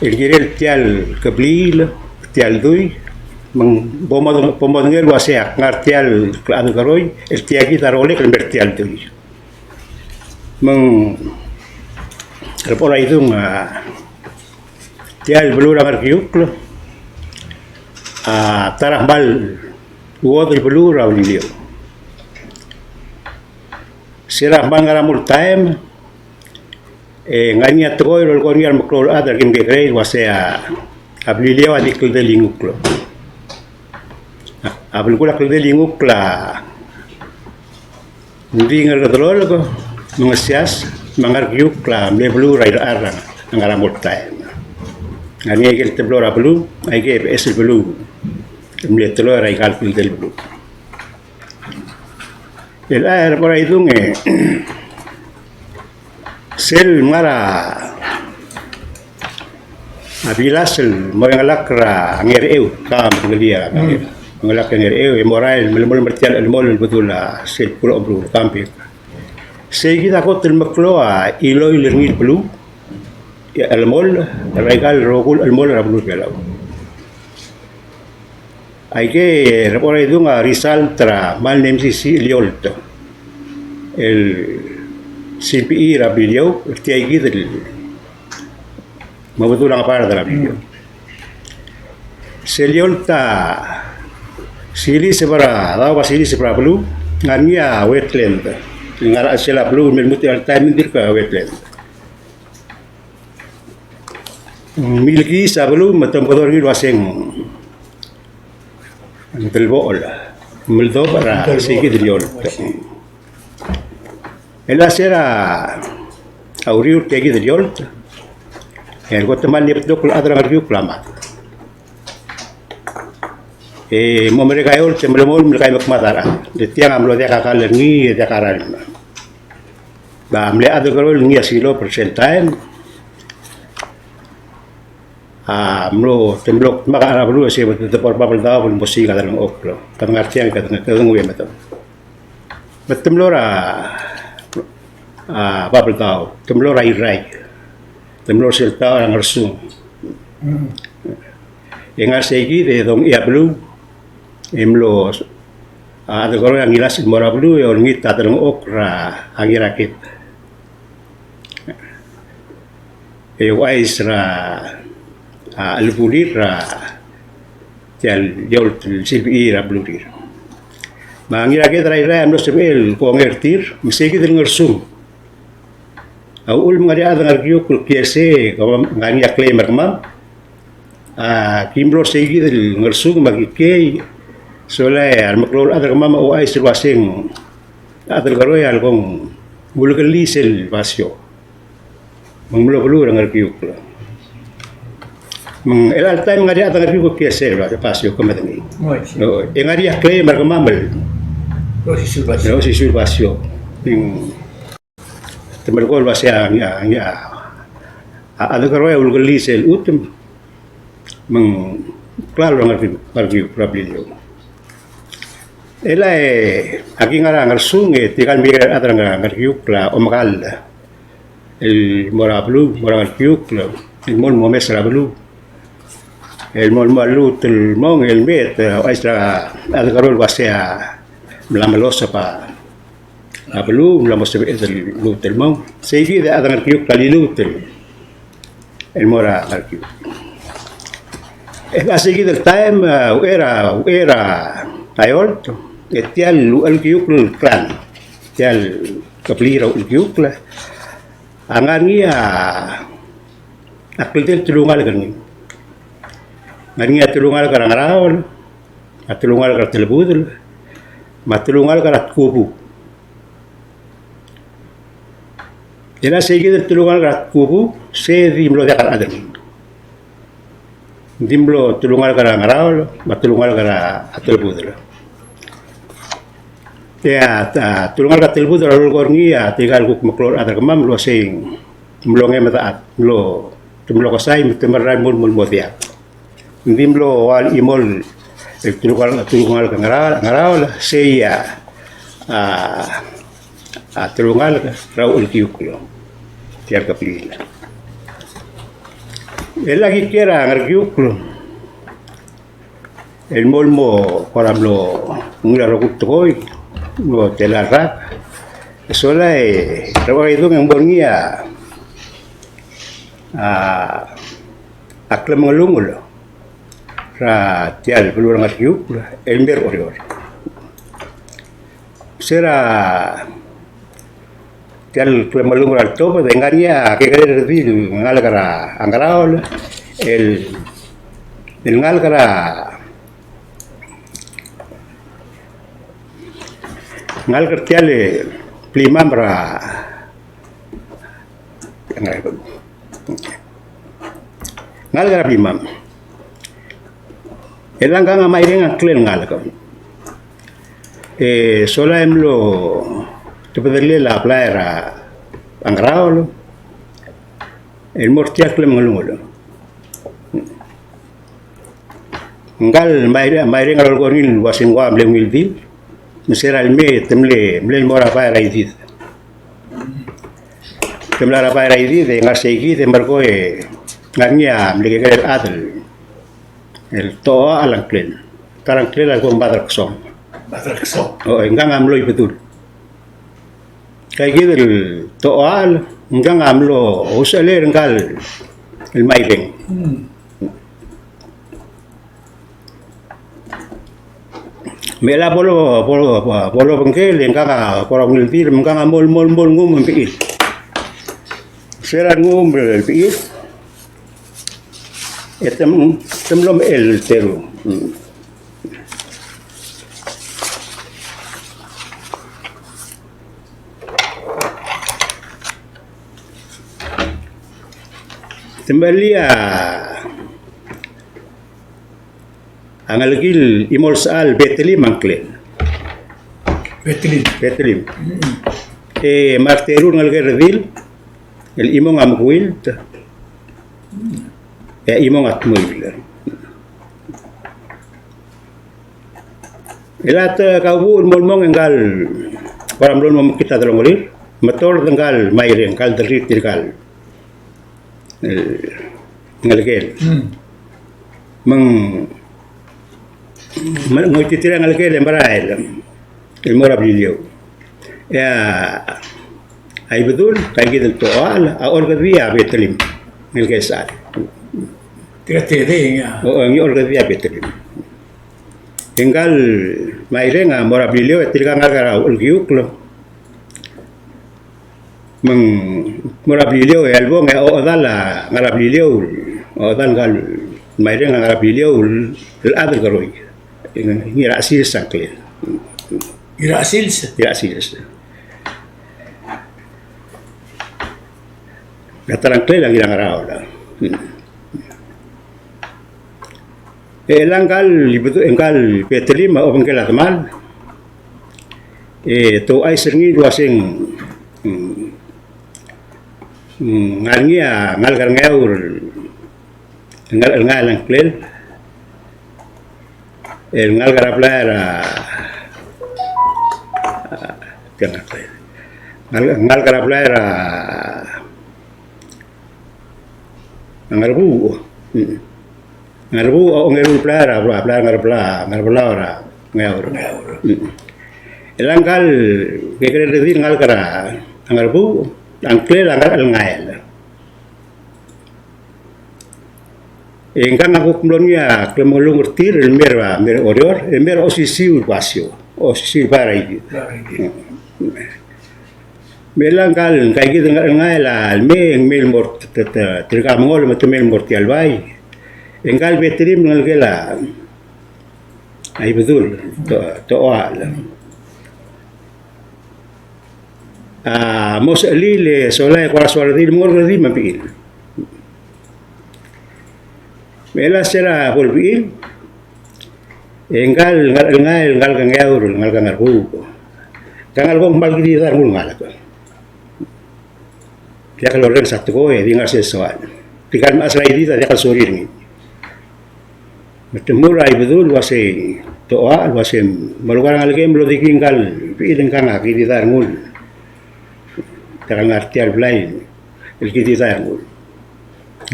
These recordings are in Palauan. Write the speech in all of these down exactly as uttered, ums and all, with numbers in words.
el kirel tia el kebliil, tia el dui, me ng bo mod-, bo modengei el uasei a ngar tia el klechad el keroi, el tia kid a rolek el mer tia el dui. Me ng, er a Bechor a Idung, a, tia el beluu er a Ngerkiukl a ta er a kmal chuodel el beluu er a Beliliou. Se er a kmal ngar er a mong el taem, e ng ngar er ngii a tekoi el olekoi er ngii a remeklou el chad el kim kekerei el uasei a Beliliou a di kldei el ingukl. A belkul a kldei el ingukl a ng di Ngerkedelolk, me a Ngesias, me a Ngerkiukl a mle beluu er a irechar er a ngar er a mong el taem. Ng ngar er ngii a ikel teblo er a beluu, a ikel beches el beluu el mle teloi er a ikal kldei el beluu. El, a, er a Bechor a Idung e sel mla er a, a bilas el mo er a engelakl er a Ngercheu, kam, ngelii a, mm, engelakl er a Ngercheu, e mo er a el melemolem er tia el chelemolem el bedul a sel bkul a omeruul, kam bek. Sei kid a kot el meklou a chiloil er ngii el beluu, e a chelemolem er a ikal rokui el chelemolem er a beluu er a Belau. Aike, er a Bechor a Idung, a result er a kmal mle mesisiich el eolt el silbechii er a Beliliou, er tia kid el mo bedul a ngebard er a Beliliou. Sel eolt a siliseb er a, daob a siliseb er a beluu, ng ngar er ngii a wetland. el ngar er a chelsel a beluu, me lmuut er a taem e ng dirk wetland. Ng milkiis a beluu me te omekedong er ngii el uaseng ng telbochel, meldobech er a seikid el eolt. El uase er a uriul er tia kid el eolt, e ng kot el mle betok el chad er a Ngerkiukl a mad. E mo merek a eolt e melemolem el kaimekmad a rechad. Le tiang a mlo diak a kall er ngii, e diak a ralm. Ba mle chad el kerol el ngii a silop er sel taem. A mlo, te mlo dmak a beluu e se bo de bo er a Babeldaob el mo siik a delengchokl. Kede ngar tiang, kede, kede nguu e medengei. Me te mlo er a, a, Babeldaob, te mlo er a Irrai, te mlo er sel taoch er a Ngersung. E ngar seikid e dongchii a beluu, e mlo, a, chad el keroi a ngilasech el mo er a beluu, e olengit a delengchokl er a Ngiraked. E ouchais er a, a, chelebulir er a tia el eolt el silbechir er a belurir. Me a Ngiraked er a Irrai a mlo sebechel el kongei er tir, me seikid el Ngersung. A uchul me ng ngar er ngii a chad er a Ngerkiukl el kiei er sei, kemam, ng ngar er ngii a claim er kemam. A, ki mlo er seikid el Ngersung me aki kiei, sola e a remeklou el chad er kemam a ouchais el uaseng a chad el keroi a lekong ulekelii sel basio. Me ng mlo beluu er a Ngerkiukl. Me ng chelecha el taem ng ngar er ngii a chad er a Ngerkiukl el kiei er sel basio, ke medengei. Oi, si. O, e ng ngar er ngii a claim er kemam el osisiu el basio. Osisiu el basio. Ng te melekoi el uasei a, a, a, a, a chad el keroi a ulekelii sel chutem. Me ng klalo er a Ngerkiukl, Ngerkiukl er a Beliliou. E le, e, aki ngar er a Ngersung, e tirka el mle chad er a Ngerkiukl a omekall el mo er a beluu, mo er a Ngerkiukl, el mo, mo mes er a beluu. El mo, mo lmuut el mong, el mei, e, ouchais er a chad el keroi el uasei a mla meloseb a a beluu, ng mla mo sebeched el lmuut el mong. Seikid a chad er a Ngerkiukl a liluut el, el mo er a Ngerkiukl. E a seikid el taem, a, uchei er a, uchei er a eolt, e tia el Uchelkiukl el clan, tia el kebliil er a Uchelkiukl, a ngar er ngii a, a kldei el telungalek er ngii. Ngar er ngii a telungalek er a Ngaraol, a telungalek er a Telbudel, me a telungalek er a Tkubu. E a seikid el telungalek er a Tkubu, se di mlo diak a rechad er ngii. Di mlo telungalek er a Ngaraol, me a telungalek er a Telbudel. E a, a, telungalek er a Telbudel a lolekoi er ngii a tirka el kuk meklou el chad er kemam el uasei ng mlo ngemed a chad, mlo, te mlo kesai, me te merael el mo, mo, mo diak. Ng di mlo ua el chimo el telungalek, telungalek er a Ngara-, Ngaraol, sei a, a, a telungalek er a Uchelkiukl. Tia el kebliil. E le aki kiei er a Ngerkiukl el mo, el mo kora mlo ungil a rokui el tekoi, mlo tela el rak. E sola e, er a Uaidung e ng mo er ngii a, a, a klemengelungel er tia el beluu er a Ngerkiukl el mei er Oreor. Se er a tia el klemengelungel er a letobed, e ng ngar er ngii a kekerei el redil el ngalek er a Ngaraol, el, el ngalek er a, ngalek er tia el blimam er a, ngalek er a blimam. E le ngkang a Maireng a ngklel el ngalek. E sola e mlo tebedellel a blai er a Ngaraol el mo er tia el klemengelungel. Ngka el Maire-, Maireng a lolekoi er ngii el uasei ng ua mle ungil dil, me se er a lemei e te mle, mle mo er a bai er a Idid. Te mla er a bai er a Idid e ngar seikid e merekong e ngar er ngii a mle kekerei el chad el, el Tochoachel a ngklel. Ngka er a ngklel a lekong Madereksong. Madereksong. O, e ngkang a mlo Ibedul. Ngka kid el Tochoachel, ngkang a mlo ousechelei er ngka el Maireng. Hmm. Me chelecha bo lo, bo lo, bo lo obengkel, e ngkang a kora ungil tir, me ngkang a mo, mo, mo nguu me ng bechil. Se er a nguu me ng bechil. E te, te mlo mechell el teru. Mm. Te mechelii a ngelekir el chimo el sechal, Betelim a ngklel. Betelim. Betelim. Mm. E me a reteru el ngelekel a redil, el chimong a Mekuilt, e a chimong a Tmuil. E a ta kaubuch el mo el mong e ngkal, kora mlo el mo mekngit a delongelir, me tord ngkal Maireng, ngkal delrir tirkal, e, ngelekel. Mm. Me ng, me ng ngoititerir a ngelekel e merael el mo er a Beliliou. E a Ibedul, ngka kid el Tochoal, a orrekedii a Betelim, ngelekel sechal. Tirka tedei, a. O, ng orrekedii a Betelim. E ngkal Maireng a mo er a Beliliou, e tirka ngalek er a Uchelkiukl. Me ng mo er a Beliliou, e a lebong e a ochedal a ngar er a Beliliou, ochedal ngkal Maireng a ngar er a Beliliou el chad el keroi. Ngii er a Sils a ngklel. Ngii er a Sils? Ngii er a Sils. A ta er a ngklel a Ngirangeraol. E chelechang ngkal, ngkal Betelim a obengkel a demal, e te ouchais er ngii el uaseng, mm, mm, ngar er ngii a ngalek er a Ngeaur, ngal, ngalek er a ngklel, el ngalek er a blai er a, a, ngal, ngalek er a blai er a Ngerebuuch. Mm. Ngerebuuch a ongeru el blai er a, blai er a Ngerebla, Ngerebla er a Ngeaur. Ngeaur. Mm. E chelechang ngkal kekerei el redil el ngalek er a Ngerebuuch, a ngklel a ngalek er a Ngael. E ngkang a kuk mlo er ngii a klemengelung er tir el mei er a, mei er a Oreor, el mei er a osisiu el basio, osisiu el bai er a Idid. Bai er a Idid. Me chelechang ngkal, ngka kid el Ngael a mei, e ng mei el mo er te, te, te, tirka a mengol me te mei el mo er tia el bai. E ngkal Betelim el ngelekel a Ibedul, To, Tochoal. A mo sechelil e sola e kora soal redil, me ng orrekedii me ng bechil. Me chelecha sera bo lebechil, e ngkal, ngal, ngal, ngalek a Ngeaur, ngalek a Ngerebuuch. Ngka a ngalek a Ngerebuuch a kmal kidid a rengul el ngalek. Diak lorrenges a tekoi, e di ngar er sel soal. Tirkal mechas er a Idid a diak el sorir er ngii. Me te mur a Ibedul el uasei, Tochoal el uasei, me a leko er a ngelekem el lodikii ngkal bechil, e ngkang a kidid a rengul. Te ngar er tia el blai el kidid a rengul.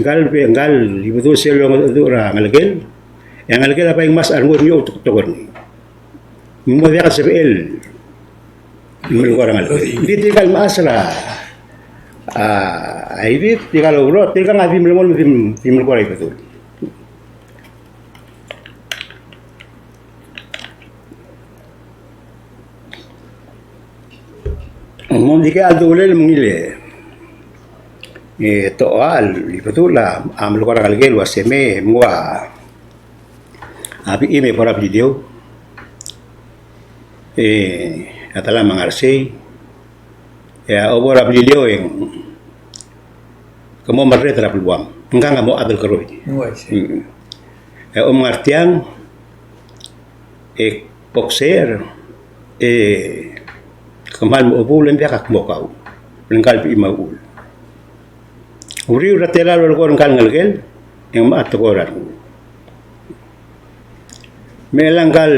Ngkal be, ngkal Ibedul sel longedecheduch er a ngelekel, e a ngelekel a bai ngmasech a rengul er ngii e outektek er ngii. Me ng mo diak el sebechel el melekoi er a ngelekel. Ng di tirkal mechas er a, a, Idid, tirkal oureor, tirkang a di melemolem, di, di melekoi er a Ibedul. Ng di kid a ledulel me ng ngilai. E, Tochoal, Ibedul a, a melekoi er a ngelekel el uasei me, me nguu a a bechim e bo er a Beliliou. E a dalam a ngar er sei. E a obo er a Beliliou e ng, ke mo merreder er a beluam. Ngkang a mo chad el keroi. Ng uaisei. Mm. E a omengar tiang, e kboksecher, e kmal mo obuul e ng diak a kmo kau. Ngkal bechim a uchul. Uriul er a tela el lolekoi er ngkal ngelekel, e ng mla tekoi er a rengul. Me chelechang ngkal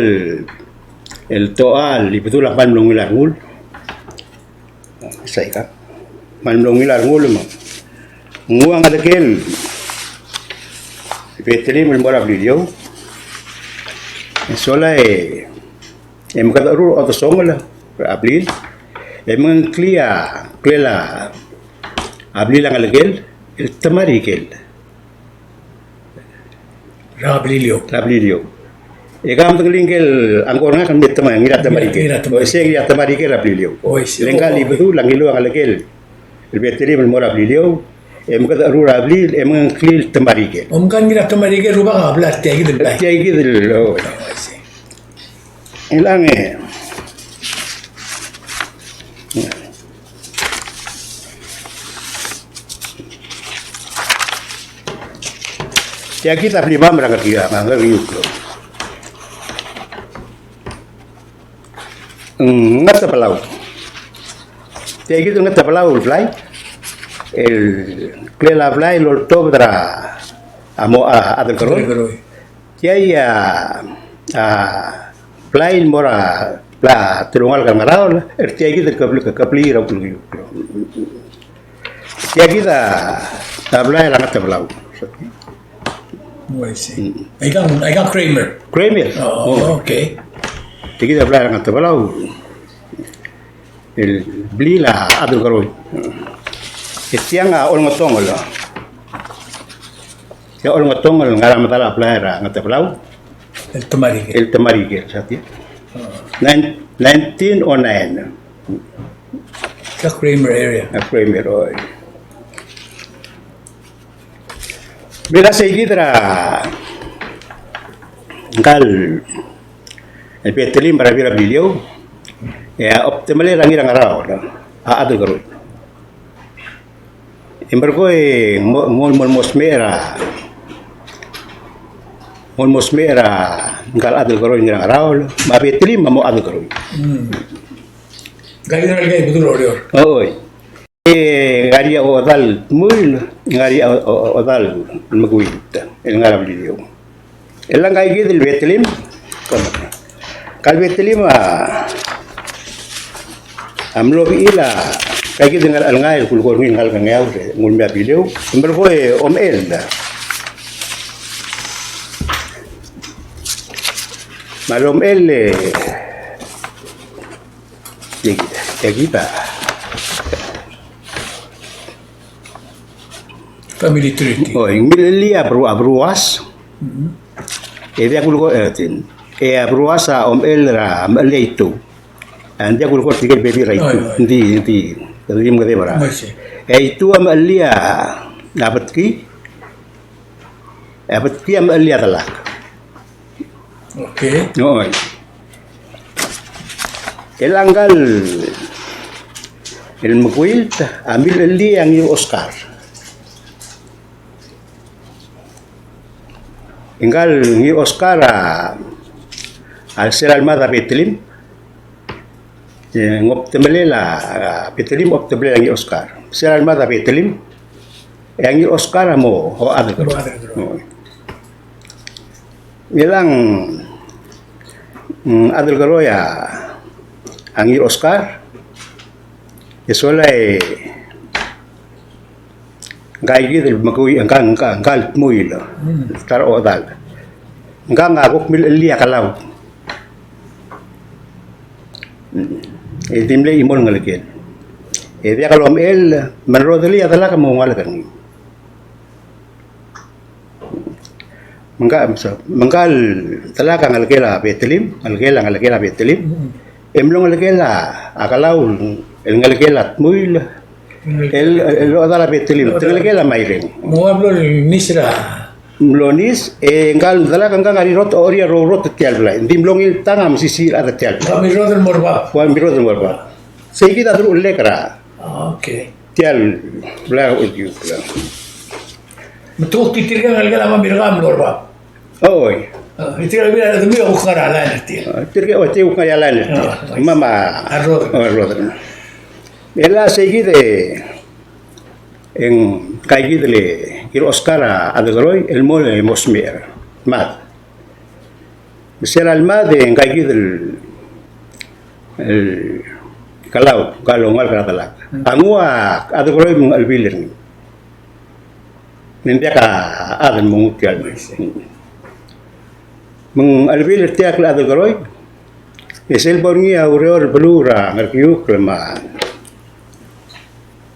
el Tochoal, Ibedul a kmal mlo ungil a rengul. Saika. Kmal mlo ungil a rengul me ng nguu a ngelekel Betelim el mo er a Beliliou. E sola e E mekedecherur a odesongel er a blil, e mengklii a ngklel a blil a ngelekel, el te mla er ikel. Er a Beliliou. Er a Beliliou. E ke medengelii ngike el, a ngkor ngak el me te me, Ngiratmarikel. Ngiratmarikel. O, se Ngiratmarikel er a Beliliou. O, I see. Le ngka el Ibedul a ngiluu a ngelekel el Betelim el mo er a Beliliou, e mekedecherur a blil, e mengklii el Temarikel. Omko Ngiratmarikel, rubak a blai er tia kid el blai. Tia kid el, o. O, I see. Ilang e. Tia kid a blimam er a Ngerkiu, a Ngerkiukl. Mm, Ngetebelau. Tia kid el Ngetebelau el blai, el klel a blai el oltobed er a mo, a, Adelkeroi. Adelkeroi. Tia a, a, blai el mo er a, bla, telungalek er a Ngaraol, er tia kid el kebliil, kebliil er a Ukelkiukl. Tia kid a, a blai er a Ngetebelau. Oh, I see. Mm. Aika, aika Kramer. Kramer. Oh, oh, okay. Tia kid a blai er a Ngetebelau. El blil a Adelkeroi. E tiang a Olengetongel. Tia Olengetongel el ngar er a medal a blai er a Ngetebelau. El Temarikel. El Temarikel, sa tia. Oh. Nine-, nineteen oh nine. Sa Kramer area. A Kramer, oi. Me a sei kid er a ngka el Betelim er a Beliliou, e a obtemelel a Ngirangaraol a Adelkeroi. E merekong e mo, mo, mo, mo smecher a, mo, mo smecher a ngka el Adelkeroi Ngirangaraol, me a Betelim a mo Adelkeroi. Mm. Ngka el Ngirangaraol a Ibedul er Oreor. Oi. E ngar er ngii a ochedal el Tmuil, ngar er ngii a o-, o-, ochedal el Mekuilt, el ngar er a Beliliou. E le ngka kid el Betelim, ngka el Betelim a, a mlo bechil a, ngka kid el ngar er a Chelngai el kulekoi er ngii el ngalek er a Ngeaur, e ng ulemei a Beliliou, e merekong e omechell. Me a lomechell e, Tia kid a family tree. O, ng milechellii a Bru-, a Bruas. Mm-hmm. E diak kulekoi, e, tin. E a Bruas a omechell er a mechellii a Itu. A, ng diak kulekoi er tirke el bebil er a Itu. Oi, oi. Ng di, ng di, ng di mengedeb er a. Oi, sei. E a Itu a mechellii a, a Betki. E a Betki a mechellii a Delak. Okay. Oi. E le ngka el Mekuilt a milechellii a Ngir Oscar. Ngka el Ngir Oscar a, a sel lemad a Betelim. E, ng obtemelel a, a Betelim, obtemelel a Ngir Oscar. Sel lemad a Betelim, e a Ngir Oscar a mo, o, Adelkeroi. Mo Adelkeroi. O. Ng diak, mm, Adelkeroi a, a Ngir Oscar, e sola e, Ngka kid el Mekuilt, ngka, ngka, ngka el Tmuil, mm, ta er a ochedal. Ngka a kuk milechellii a Kelau. Mm. E di mle chimo el ngelekel. E diak lomechell, me ng rodelii a Delak me ng ngalek er ngii. Me ngka, me ngka el Delak a ngelekel a Betelim, ngelekel a, ngelekel a Betelim. Mm. E mlo ngelekel a, a Kelau, el ngelekel a Tmuil, el, el, el ochedal a Betelim, te ngelekel a Maireng. Mo ua mlo nis er a. Mlo nis, e ngka el Delak a ngka a ngar er ngii a rot, ocherii a rurot er tia el blai. Ng di mlo ngii el tang a mesisiich er tia el blai. Ua mirrodel el mo er bab. Ua mirrodel el mo er bab. Sei kid a deruchellek er a. Ah, okay. Tia el blai er a Ukelkiukl. Me te kuk di tirke el ngelekel a Mamirka a mlo er bab. Oi. Ah, e tirke el Mamirka a kuk ngar er a line er tir. Ah, tirke, oi, tirke kuk ngar er a line er tir. Ah, oi. Me a, a rurot. O, a rurot. E le sei kid e, e ngka kid el Ngir Oscar a Adelkeroi, el mo, el mo smecher. Mad. Me sel lemad e ngka kid el, el Kelau, ngka el oungalek er a Delak. Mm. A nguu a Adelkeroi me ng chelebuul er ngii. Me ng diak a chad el mo nguu tia el. Me ng chelebuul er tia el Adelkeroi, e sel bo er ngii a ureor el beluu er a Ngerkiukl me a,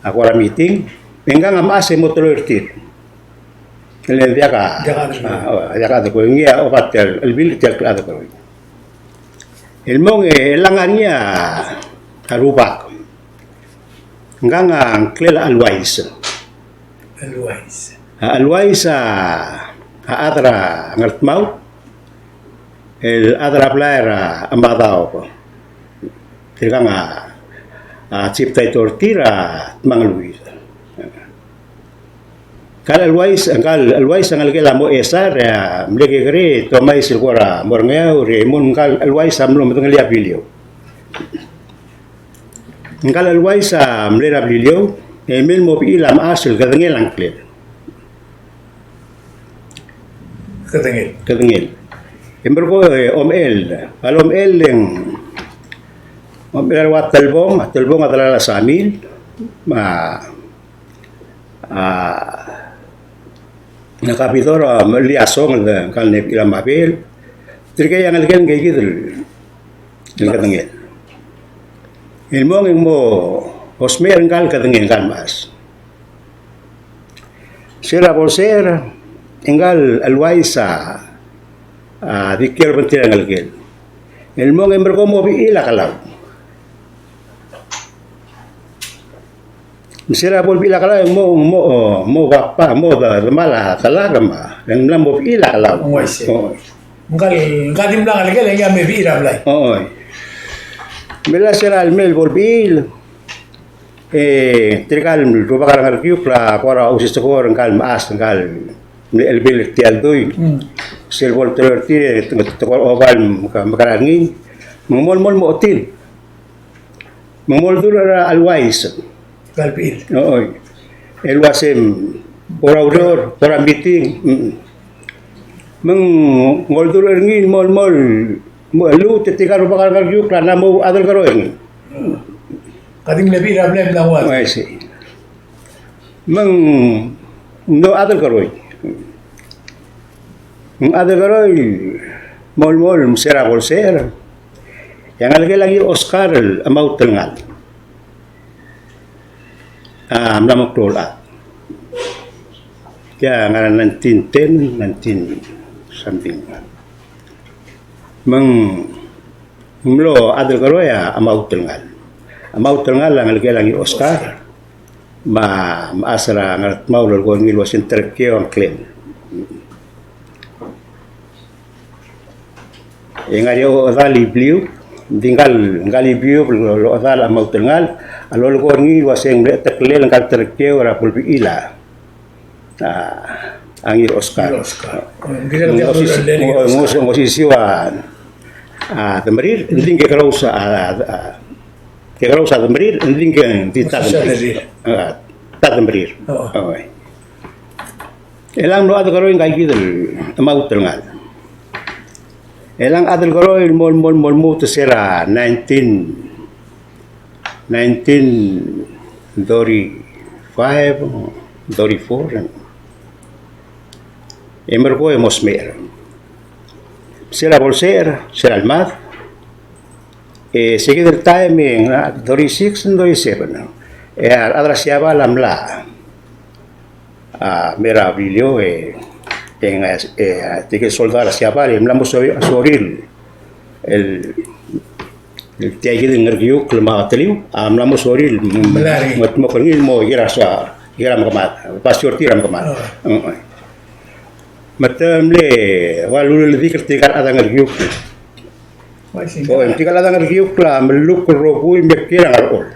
a kora meeting, e ngkang a mechas e mo teloi er tir. Le ng diak a, diak a chad er a, a, o, diak a chad er a, ngii a oba tia el, el bill er tia el chad er a. El mong e, e le ngar er ngii a rubak. Ngkang a ngklel a Cheluais. Cheluais. A Cheluais a, a chad er a Ngardmau. El chad er a blai er a Madaob. Tirkang a, a chief title er tir a Tmangeluid. Ngkal Cheluais, ngkal Cheluais a ngelekel a mo chesar, e a mle kekerei, te omais el kora mo er a Ngeaur, e mong ngkal Cheluais a mlo medengelii a Beliliou. Ngkal Cheluais a mle er a Beliliou, e mei el mo bechil a mechas el kedengel a ngklel. Kedengel. Kedengel. E merekong e omechell. Kal omechell e ng omechell a rua Telbong, a Telbong a delal a Samil, me a, a, a Kabidor a mechellii a song el de ngkal Nebechir a Mabel. Tirkei a ngelekel ngke kid el, el kedengel. El mong e ng mo osmecher ngkal kedengel ngkal mechas. Sera bo lsecher, e ngkal Cheluais a, a, di kiei er a obengterir a ngelekel. El mong e merekong mo bechil a Kelau. Sera bo lebechil a Kelau, e ng mo, mo, mo bapa, mo de, demal a Kelau, me a, e ng mla mo bechil a Kelau. Ng uaisei. O. Ngkal, ngkal di mla ngelekel, e ngii a me bechil a blai. O, oi. Me a sera el mei el bo lebechil, e, tirkal rubak er a Ngerkiukl a kora ousesekor er ngkal mechas, ngkal mle chelbil er tia el dui. Mm. Sel bo leteloi er tir, e te, te kora oba el meka, mekera er ngii. Me ng mo, mo, mo otil. Me ng mo oldurech er a Cheluais. Ngkal bechil. O, oi. El uasei, kora ureor, kora meeting. Mm. Me ng oldurech er ngii, mo, mo, mo, lmuut e tirkal rubak er a Ngerkiukl a mla mo Adelkeroi er ngii. Ka di mle bechil a blai e mla nguu a. Uaisei. Me ng mlo Adelkeroi. Ng Adelkeroi, mo, mo, me sera bo lsecher. E a ngelekel a Ngiroscar el Chemautelngal. A, mla mo klou el chad. Tia ngar er a nineteen ten, nineteen something. Me ng mlo Adelkeroi a Chemautelngal. Chemautelngal a ngelekel a Ngiroscar. Me a, me a mechas er a Ngardmau el lolekoi er ngii el uasei ng Terekieu a ngklel. E ngar er ngii a ochedal Ibliub, ng di ngkal, ngkal Ibliub el ochedal a Chemautelngal a lolekoi er ngii el uasei ng mle cheteklel ngkal Terekieu er a bo lebechil a, a, a Ngiroscar. Ngiroscar. Ng osisiu, ng osisiu a, a, Demerir, ng di ngke kerous a, a, a, ke kerous a Demerir, ng di ngke, ng di ta Demerir. A, ta Demerir. Oo. Oi. Elang mlo Adelkeroi ngka kid el Chemautelngal. Elang Adelkeroi el mo, mo, mo, mo, te sera nineteen, nineteen thirty-five, thirty-four. E merekong e mo smecher. Sera bo lsecher, sera lemad. E se kid el taem e ng thirty-six, thirty-seven. E a rechad er a Siabal a mla a, mei er a Beliliou, e, e, e, tirke el soldau er a Siabal, e mla mo so-, sorir el, el tia kid el Ngerkiukl me a Teliu, a mla mo sorir el, me, me, me, mo er ngii el mo, iker a so-, iker a mekemad, pastor er tir a mekemad. Oo. Me te mle ua luledik er tirka el chad er a Ngerkiukl. Oi, tirka el chad er a Ngerkiukl a meluk el rokui me kiei er a Ngerchol.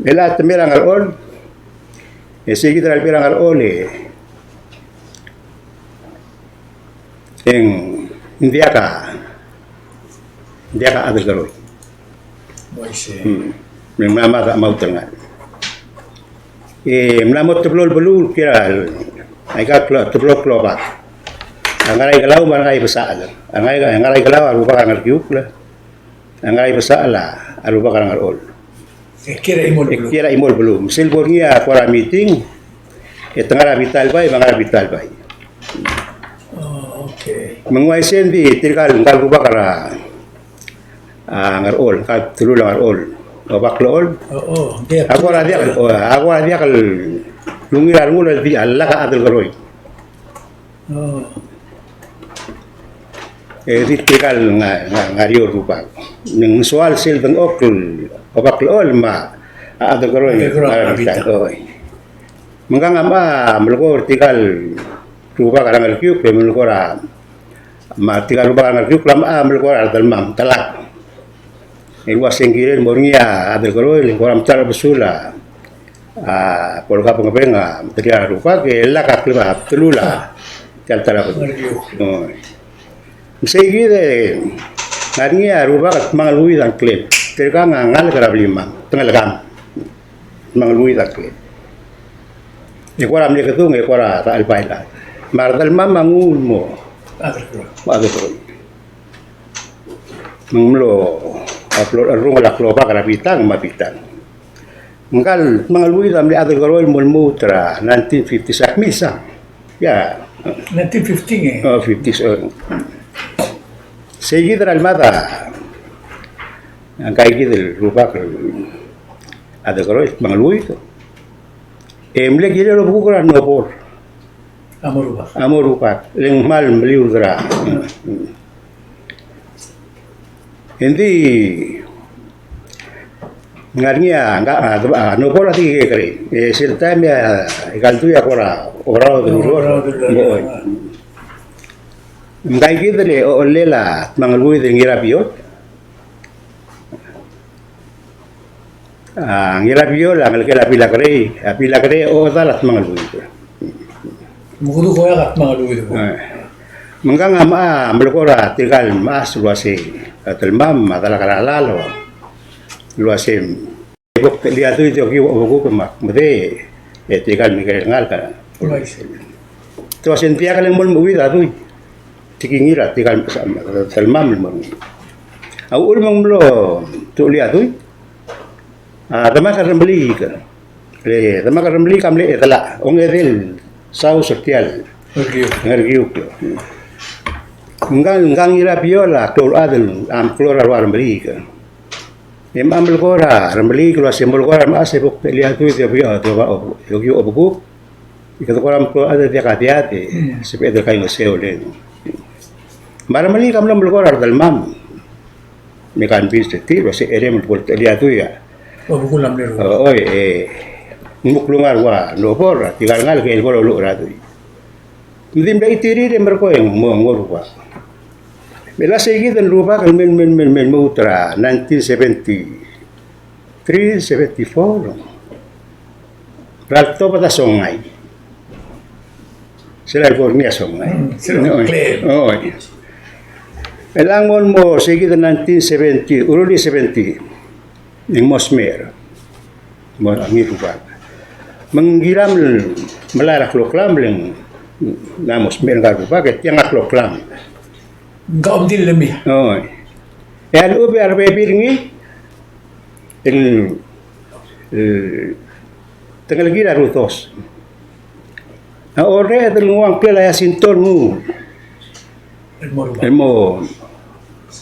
El a te mei er a Ngerchol, e se kid er a lebo er a Ngerchol, e, e ng diak a, diak a Adelkeroi. Uaisei. Hmm. Me ng mla mad a Chemautelngal. E mla mo teblo el beluu el kiei er a, aika el klo-, teblo el klobak. A Ngaraikelau me a Ngaribesachel. A Ngai-, a Ngaraikelau a rubak er a Ngerkiukl. A Ngaribesachel a rubak er a Ngerchol. E kiei er a chimo el beluu. E kiei er a chimo el beluu. Me sel bo er ngii a kora meeting, e te ngar er a bita el bai, me a ngar er a bita el bai. Oh, okay. Me ng uaisei e ng di tirka el, ngka el rubak er a, a, Ngerchol, ngka el telul a Ngerchol. Obak el Chol. Oo, oo. A kora diak, o, a kora diak el Lungil a rengul el di a lak a Adelkeroi. Oh. E di tirka el nga, nga, ngar er eou el rubak. Ng soal sel dengchokl, Obak el Chol me a Adelkeroi. Adelkeroi, a Bita. Oi. Me ngkang a mla melekoi er tirka el rubak er a Ngerkiukl, e melekoi er a Me tirka el rubak a Ngerkiukl a mla melekoi er a Delmam, Telak. El uase ng kirel mo er ngii a Adelkeroi, el kora mtara besul a, a, bo lkabengabeng a, tirka el rubak, e lak a kleb a bdelul a, tia el tara besul. Ngerkiukl. Oi. Me sei kid e, ngar er ngii a rubak el Tmangeluid a ngklel. Tirkang a ngalek er a blimam, Tengelkam. Tmangeluid a ngklel. E kora mle kedung, e kora ta el bailad. Me a Delmam a nguu el mo Adelkeroi. Mo Adelkeroi. Me ng mlo, a blo, a rungel a klobak er a Bitang, me a Bitang. Ngka el Tmangeluid a mle Adelkeroi el mo lmuut er a nineteen fifties a kmisang. Ia. Nineteen fifty e. O, fifties, o. Sei kid er a lemad a, ngka kid el rubak el Adelkeroi, Tmangeluid. E mle kirel obekuk er a Nobor. A mo rubak. A mo rubak. Le ng kmal meliud er a. Engdi ngar er ngii a, a, a, Nobor a di kekerei. E sel taem e a, e kaldui a kora, oraod el ureor. Oraod el ureor. Mo, oi. Ngka kid el, o, ochellel a Tmangeluid el Ngirabiol. A, Ngirabiol a ngelekel a Bilakerei, a Bilakerei a ochedal a Tmangeluid. Me kede ko a Tmangeluid ko. E. Me ngkang a mla, a, melekoi er tirka el mechas el uase, a, Delmam, a, Delak er a Lalo. El uase, e bo ktelii a dui di okiu a obekuk me ak medei, e tirka el mekerei el ngalek. Te uase ng diak el mo lmuut a dui. Tekingir a tirka el, Delmam el mo er ngii. A uchul me ng mlo tuchelii a dui. A, demak er a Remeliik. E, demak er a Remeliik a mle Edela, ongedei el saus er tia el Ngerkiukl. Ngerkiukl. Ngkang, ngkang Ngirabiol a klou el chad el, a, klou er a rua Remeliik. E mla melekoi er a Remeliik el uase molekoi er a mechas e bo ktelii a dui di okiu, di okiu a obekuk. E kede kora mlo, a, diak a diak, e, sebeched el kaingeseu el. Me a Remeliik a mlo melekoi er a Delmam. Me convince er tir el uase cherem el bo ktelii a dui a. O, bekul a mle rubak. O, oi, e, ng mo klungar a ua Nobor, tirka el ngalek el bo loluchel a dui. Ng di mle chitirir e merekong e ng mo, ng mo rubak. Me a sei kid el rubak el mei, mei, mei, mei lmuut er a nineteen seventy. Three seventy-four. Er a letobed a Songai. Sel lebo er ngii a Songai. Mm, sel, oi, claim. Oi. Chelechang mo, mo sei kid er a nineteen seventy, early seventy. E ng mo smecher. Mo ngii el rubak. Me ng kiram el melai er a kloklam, le ng mo smecher ngka el rubak, e tiang a kloklam. Ng ka omdil el lemei. Oi. E a lechub e a rebebil er ngii, el, el, te ngelekir a Rudos. A orreched el nguu a ngklel a Jacinto el nguu. El mo rubak. El mo,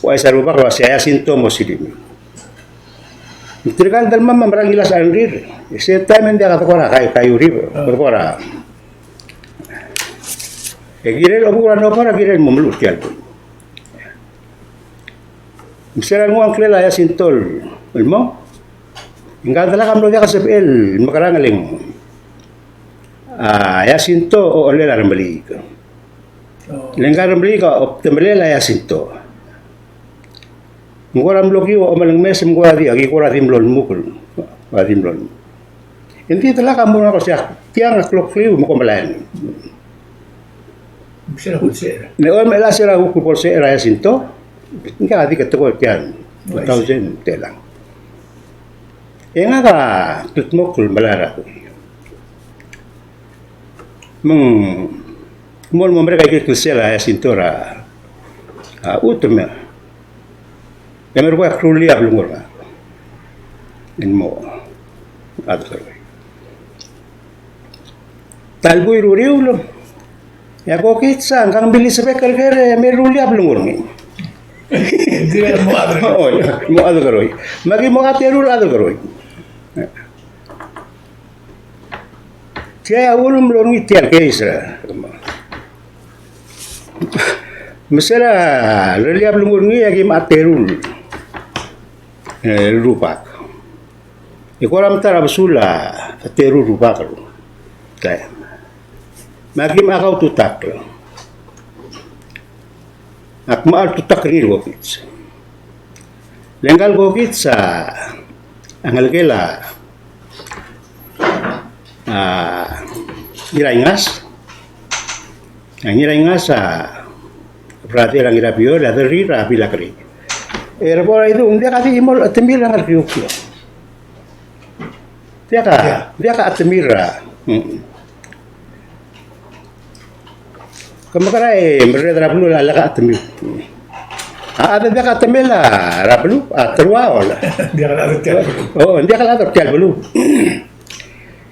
uaisei a rubak el uase a Jacinto mo silim. Tirka el Delmam a mera el ngilasech a rengrir. E sel taem e ng diak a dekora kai, kaiuerir, dekora. E kirel obekuk er a Nobor a kirel mo meluches tia el Me se er a lenguu a ngklel a Jacinto el mo. Ngka el delak a mlo diak a sebechel el mekerang, le ng a Jacinto a ochellel a Remeliik. Oh. Le ngka el Remeliik a obdemelel a Jacinto. Ng kora mlo okiu a omelengmes me ng kora di, aki kora di mlo lmuut. Kora di mlo lmuut. Engdi delak a mo er ngak el uase tiang a klokliu me kom melai. Sel a kuk secher. Le omes a sel a kuk bo lsecher a Jacinto. Ngka a di ke tekoi tiang. Two thousand telang. E ngak a kldmokl el melai er a dui. Me ng mo, mo merek a ikrel sel a Jacinto er a, a, chutem. E merekong e ak rullii a blengur er ngak. E ng mo, a, ta el buil er a uriul. E a kokits a ngkang Bilisebek el ker e me rullii a blengur er ngii. Oi, mo Adelkeroi. Me aki mo katerul Adelkeroi. Tia a uchul me mlo er ngii tia el case er a. Me se er a rellii a blengur er ngii e aki mla teru el, e, rubak. E kora mta er a besul a teru el rubak el. Me aki mla kaututakl. Ak mla ultutakl er ngii el kokits. Le ngka el kokits a ngelekel a, a Ngiraingas. A Ngiraingas a brother er a Ngirabior, a derrir a Bilakrei. E re bo er a Idung, ng diak a di chimo el chetemir a ngar er a Kiukio. Diak a, diak a chetemir a. Mm. Ke mekerang e merreder er a beluu a lak a chetemir. A, a diak a chetemir a, er a beluu, a terua o la. Diak a chad er tia el beluu. O, diak a chad er tia el beluu.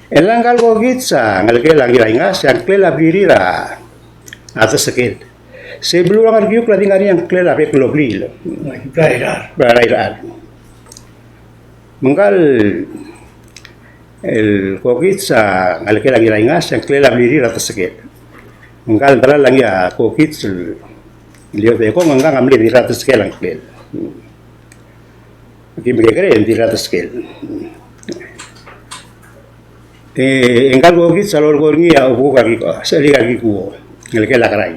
E le ngka el kokits a ngelekel a Ngiraingas, e a ngklel a blirir a, a Desekel. Se beluu er a ngar er a Kiukl a di ngar er ngii a ngklel a bek el obliil. Blai er a Irechar. Blai er a Irechar. Me ngka el kokits a ngelekel a Ngiraingas, e a ngklel a blirir a Desekel. Me ngka el delal a ngii a kokits el Liodekong, ngka a mle Dirradesekel a ngklel. Aki mekekerei e ng Dirradesekel. E, e ngka el kokits a lolekoi er ngii a obekuk a Kikuo, a sechelik a Kikuo, ngelekel a Kerai.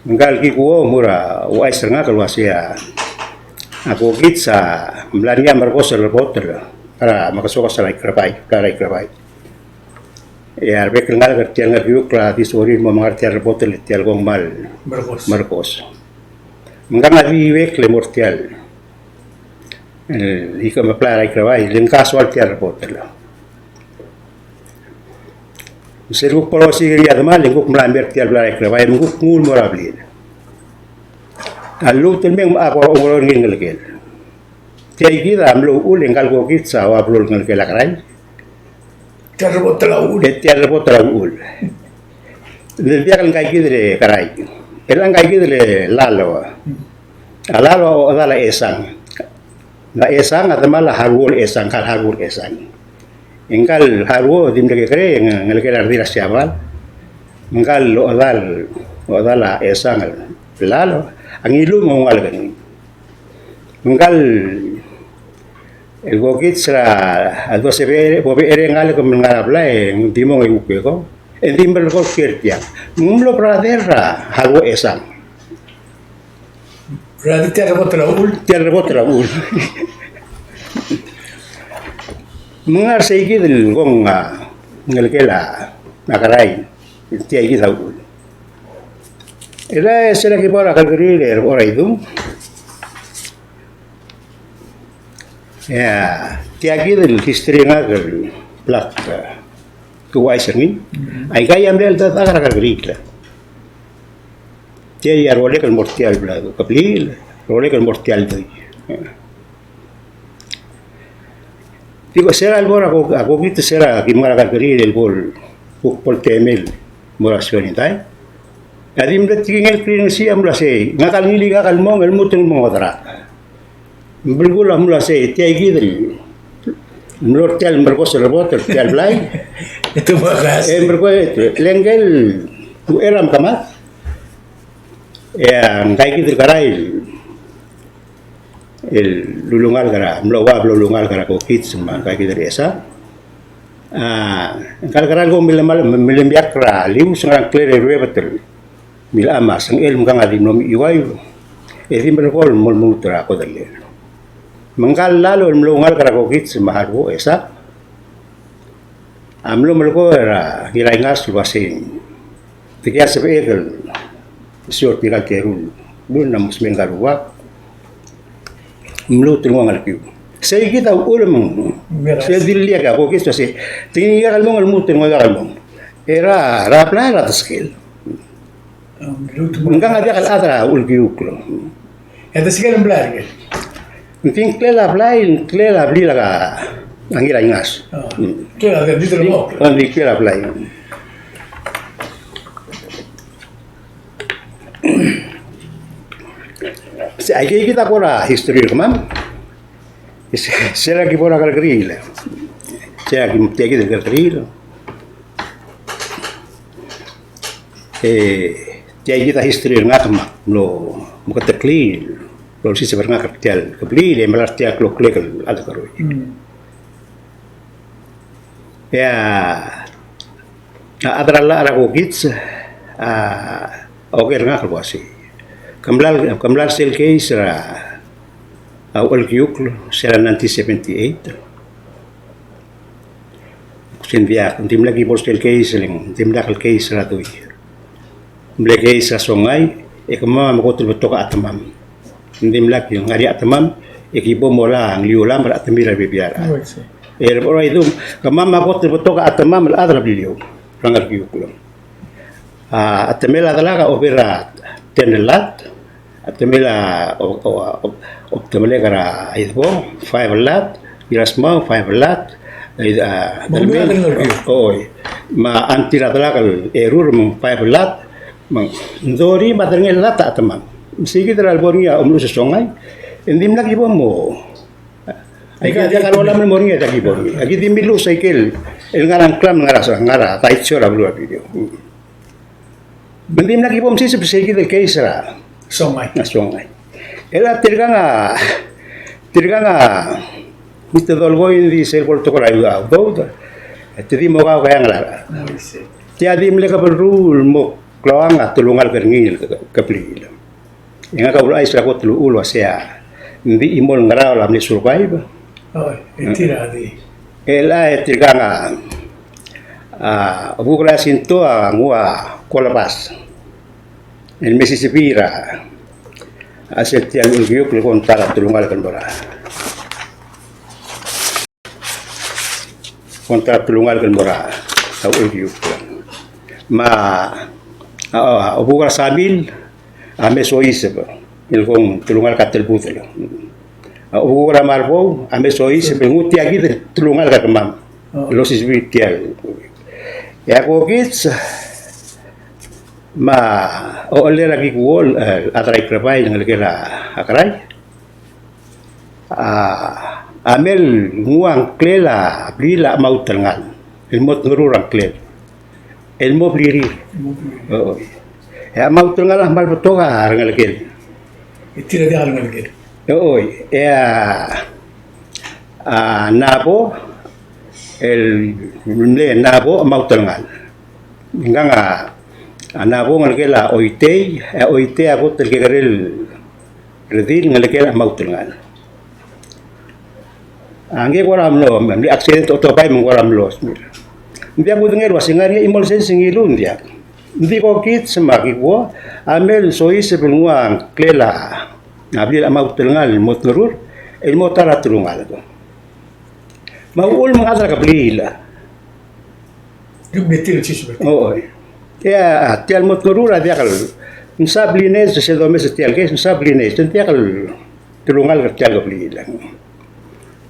Ngka el Kikuo a mo er a ouchais er ngak el uasei a, a kokits a mla er ngii a merekos el rebotel er a mekesokes er a Ikrebai, er a Ikrebai. E a rebek el ngalek er tia el ngar er a Kiukl a di sorir el mo menga er tia el rebotel, tia el kmo ng kmal merekos. Merekos. Me ngkang a di bek el mo er tia el, e, ikang me blai er a Ikrebai, le ngka a soal tia el rebotel. Me se el kuk bo losiik er ngii a demal, e ng kuk mla mer tia el blai er a Ikrebai, me ng kuk nguu el mo er a blil. A lluut el mei e ng kora oungerachel er ngii el ngelekel. Tia kid a mlo uchul e ngka el kokits a ua blo el ngelekel a Kerai. Tia el rebotel a uchul. E tia el rebotel a uchul. Ng diak el ngka kid el Kerai. E le ngka kid el Lalo. A Lalo a ochedal a Esang. A Esang a demal a Haruo el Esang, ngka el Haruo el Esang. E ngka el Haruo a di mle kekerei, ng-, ngelekel a redil er a Siabal. Ngka el ochedal, ochedal a Esang el Lalo a ngiluu me a oungalek er ngii. Ngka el kokits er a, a dosa e bo becherei a ngalek me ng ngar er a blai, e ng di mong e kuk bekong. E ng di melekoi el kiei er tiang. Ng mlo brother er a Haruo Esang. Brother, tia el rebotel a uchul. Tia el rebotel a uchul. Me ng ngar sei kid el kmo ng, a, ngelekel a Kerai. Tia kid a uchul. E le se er a ki bo er a kerrekeriil e re bo er a Idung. E a, tia kid el history er ngak el blak, e, kuuchais er ngii. Aika a mle cheldecheduch er a kerrekeriil. Tia a rolek el mo er tia el blai, kebliil, rolek el mo er tia el dui. Di ko se er a lebo er a ko-, a kokits, se er a ki mngar er a kerrekeriil el bo el, kuk bo el temel el mo er a Sionetai. A di mle tekingel er ngii el sei a mle sei, ngak a ngilai ngak el mong, el lmuut el mo ngodech. Ng belkul a mle sei, tia kid el mlo er tia el merekos el rebotel er tia el blai. E te bo kas. E merekos, e te, le ngike el uchei er a mekemad. E a ngka kid el Kerai el ulungalek er a, mlo ua blo ulungalek er a kokits me a ngka kid el Esa. A, ngka el Kerai el ko mle mal, mle miak er a lius, ngera ngklel a ruebet el mle a ma sengchel, me ngkang a di mlo mechiuaiu. E di melekoi el mo lmuut er a kodellel. Me ngka el Lalo el mlo oungalek er a kokits me a Haruo Esa a mlo melekoi er a Ngiraingas el uasei, tia kid a sebechek el siou er tirka el teru el lun a mo smecher ngka el rubak. Mluut el nguu a ngelekiu. Sei kid a uchul me ng, se dilii a kokits el uasei, tia kid a mong el lmuut el ngodech el mong. Er a, er a blai er a Desekel. Ngkang a diak el chad er a Ulekiukl. E a Desekel a mle blai er ngii. Ng di ngklel a blai, ngklel a blil a Ngiraingas. Ngklel a, di ngklel a blai. Se aike kid a kora history er kemam. Se, se er a ki bo er a kerrekeriil. Se er a ki, tia kid el kerrekeriil. E tia kid a history er ngak me ak mlo meketeklii el olsiseb er ngak er tia el kebliil e mla er tia el kloklek el chad el keroi. Mm. E a, a chad er a llach er a Kokich a oker er ngak el uasei, ke mla, ke mla er sel case er a, a Uchelkiukl, se er a nineteen seventy-eight. Ng diak, ng dimlak ki bo er sel case, le ng dimlak el case er a dui. Ng mle case er a Songai, e kemam a mo kot el betok a chetemam. Ng dimlak el ngar er ngii a chetemam, e ki bo mola ngliulam er a chetemir a rebebil er a. Oh, I see. E rebechor a idum, kemam a kot el betok a chetemam el chad er a Beliliou er a Ngerkiukl. A, a chetemel a delak a over a ten el lot, a chetemel a, o, o, o, obdemelek er a Idebong, five el lot, Ngirasmau, five el lot, e, a, mo Delmeng, oi. Me a auntie er a delak el Erur, me ng five el lot, me ng Dori, me a derengel el lot a chetemam. Me sei kid er a lebo er ngii a omeluches er a Songai, e ng dimlak ki bo mo Aika diak a lolemolem el mo er ngii, diak ki bo er ngii. Aki di miluches aike el ngar er a ngklam, ngar er a, ngar er a daitio er a beluu er a Beliliou. Me ng dimlak ki bo msiseb er sei kid el case er a Songai. A Songai. E le tirkang a, tirkang a, Mister Dolkoi, ng di sel bo el tekoi er a udoud, te di mo kau a Keang el Arch. Tia di mle kebelruul el mo klou a telungalek er ngii el kebliil. E ngak a uluuchais er a kot el uchul el uasei, ng di chimo el ngaraol a mle survive. Oi, e tir a di. E le tirkang a, a, Obuk er a Jacinto a nguu a kolebas el mesisebii er a, a sel tia el Uchelkiukl el konta er a telungalek el mo er a konta er a telungalek el mo er a Uchelkiukl. Me a, a, a, Obuk er a Samil a me soiseb el kmo ng telungalek a telbudel. A Obuk er a Marbou a me soiseb el nguu tia kid el telungalek er kemam el osisebii tia el. E a Kokich me a ochellel a Kikuo, e, a Drai Krebai el ngelekel a Kerai. A, a mle nguu a ngklel a blil a Chemautelngal el mo tngerur a ngklel el mo blirir. Oi. E a Chemautelngal a kmal betok a rengelekel. E tir a diak a rengelekel. Oi. E a, a Nabo, el mle Nabo Chemautelngal. Ngkang a, a Nabo ngelekel a Oitei, e a Oitei a kot el kekerei el redil ngelekel a Chemautelngal. A ngke kora mlo, mle accident otobai me ng kora mlo smear. Ng diak kudengei el uasei ng ngar er ngii a chimo el sens er ngii el ngiluu, ng diak. Ng di Kokich me a Kikuo a mle soiseb el nguu a ngklel a blil a Chemautelngal el mo tngerur el mo ta er a telungalek. Me a uchul me ng chad er a kebliil. Oi. E a, tia el mo tngerur a diak el, ng sa blineis, sel domes er tia el case, ng sa blineis, ng diak el telungalek er tia el kebliil.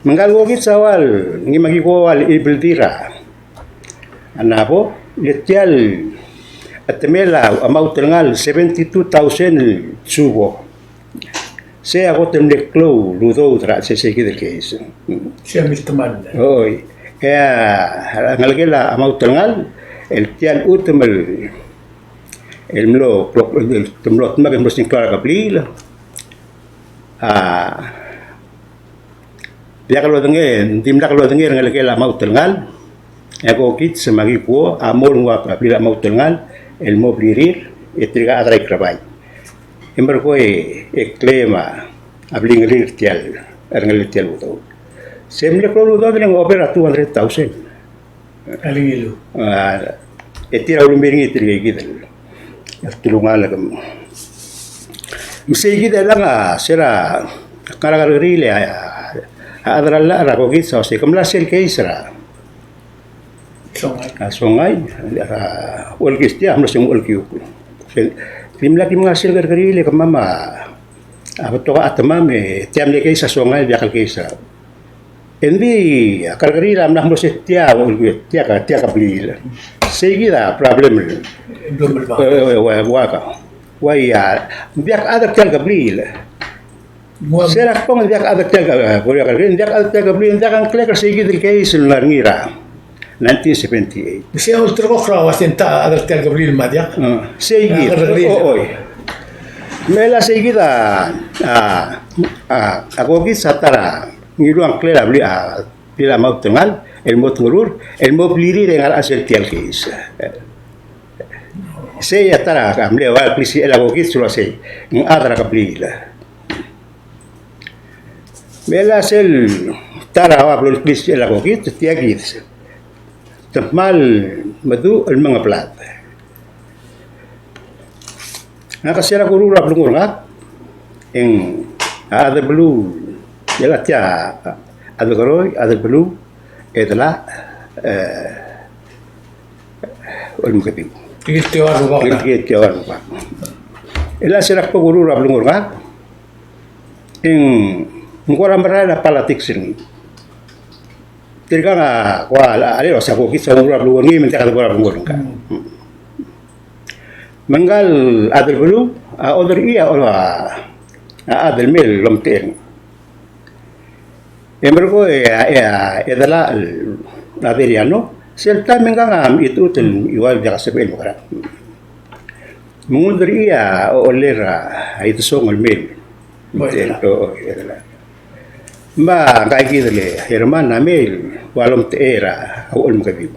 Me ngka el Kokich a ua el, ngii me a Kikuo a ua el chibeldir a Nabo, le tia el chetemel a Chemautelngal seventy-two thousand el tsubo. Sei a kot el mle klou el udoud er a, se, sei kid el case. Sei a miltemall. Oi. E a, a ngelekel a Chemautelngal, el tia el chutem el, el mlo, el, el mlo dmak el mlo sengkio er a kebliil. A, Diak lodengei, ng dimlak lodengei er a ngelekel a Chemautelngal, e a Kokich me a Kikuo a mo nguu a blil a Chemautelngal el mo blirir, e tirka a Drai Krebai. E merekong e claim a blingelir tia el, a rengelel tia el udoud. Se mle klou el udoud e ng over a two hundred thousand. A lengiluu. A, e tir a ulemereng e tir kid el telungalek. Me sei kid el ngar er a, se er a ngar er a kerrekeriil e a, a chad er a llach er a Kokich a uasei, ke mla er sel case er a Songai. A Songai, a Uchelkich tia, a mlo se ng Uchelkiukl. Dimlak ki mngar er sel kerrekeriil e kemam a, a betok a chetemam e tia mle case a Songai, diak el case er a E ng di a kerrekeriil a mla mo se tia, tia ka, tia ka blil. Sei kid a problem. Problem el ba. E, e, e, ua, ua ka. Ua ia, ng diak a chad er tia el kebliil. Ua. Se er a kbong ng diak a chad er tia el ke-, e, ua kerrekeriil, ng diak a chad er tia el kebliil, ng diak a ngklek er sei kid el case el ngar er ngii er a. nineteen seventy-eight. Sei a ulterekokl er a ua se ng ta a chad er tia el kebliil me a diak? Sei kid. O, oi. Me a sei kid a, a, a, a kokid a ta er a ngiluu a ngklel a blil, a, blil a Mautelengal, el mo tengerur, el mo blirir e ngar er a chelsel tia el keis. Sei a ta er a mle ua klisichel a kokid el ua sei ng chad er a kebliil. Me a sel ta er a ua blo klisichel a kokid, tia kid. Te kmal meduch el mengeblad. Ngak a sel kuruul er a blengur er ngak, e ng a chad er a beluu, e le tia a chad er a Keroi, chad er a beluu, e delak, e, Olmekediu. Tirke el tia el rubak. Tirke el tia el rubak. E le sel kuruul er a blengur er ngak, e ng kora merael a politics er ngii. Tirkang a kua a, a, a, se a kokid a ureor er a beluu er ngii, me ng diak a ureor er a beluu er ngak. Me ngka el chad er a beluu a oderchii a, a, a chad el mei el omtechei er ngii. E merekong e, e, e delak el Adriano, sel taem e ngkang a mechitechut el iuai el diak a sebechel el mekerang. Me ng ulderchii a ochellel er a Idesong el mei. Oi, e delak. Me ngka kid el Herman a mei el ua lomtechei er a Olmekediu.